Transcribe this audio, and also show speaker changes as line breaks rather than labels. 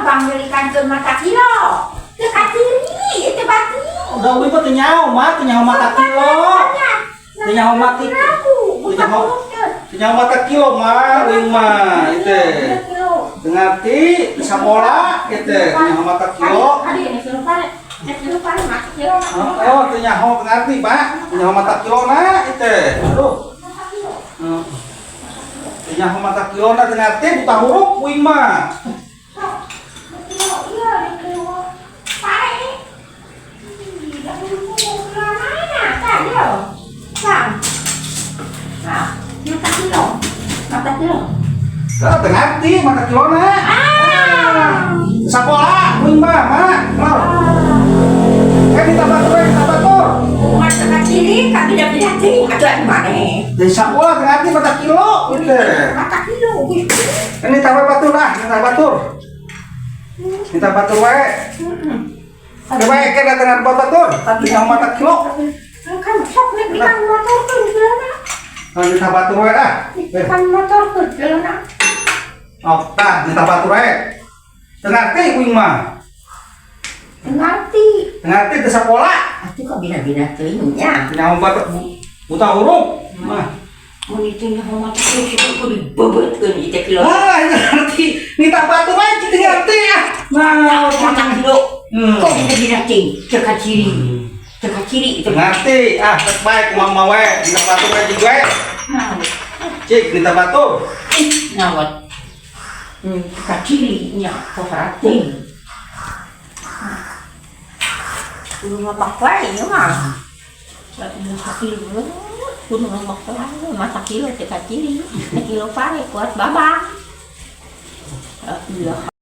Bang belikan ke mata kilo. Teu kaciri itu bati.
Udah uing mah teu nyaho mah, teu nyaho mata kilo. Teu nyaho mati. Teu nyaho mata kilo mah uing mah itu. Teu ngarti sakola itu teu nyaho mata kilo.
Tadi ini kilo pare. Ini kilo pare mata kilo.
Oh, teu nyaho teu ngarti, Pak. Teu nyaho mata kilo na itu. Aduh. Teu nyaho mata kilo na teu ngarti buta huruf uing mah.
Iya, ini kilo pare. Ih, aku kilo mana? Kan yo. Bang. Nah, mata kilo. Mata kilo.
Teu teu ngarti mata kilo na.
Ah.
Sakola uing mah, Mak. Oh. Eh minta batur, eh, minta batur.
Mata kaciri, kami dah pindah ting. Atuh mana?
Dari sakola teu ngarti mata kilo gitu.
Mata kilo.
Ini tambah batur ah, minta batur. Minta batur wae. Coba wae ke datang buat batur. Minta mata kilo.
Kan sok nih ikan motor tuh kilo na.
Nah, minta batur wae ah. Eh,
Ikan motor tuh kilo na.
oh, tah minta batur wae. Teu ngarti uing mah.
Ngerti.
Teu ngarti teu sakola.
Atuh kok bina-bina teuing nya.
Nyaho batur buta huruf. Mah.
Mun itu nyaho mata kilo sih kudu dibebeutkeun ieu teh kilo.
Wah, ini ngerti. Minta batur wae teu ngerti ah. Nah,
Mata kilo. Kok bina-bina teuing teu kaciri. Teu kaciri itu.
Teu ngerti ah, rek bae kumaha mah wae. Minta batur wae jeung gue. Cik, minta batur.
Ih, nawat. Kaciri nya kofrating. Kudu ngapak wae ieu mah. Mata kilo, kudu ngapak wae mata kilo teh kaciri. Teh kilo pare kuat babang. Iya.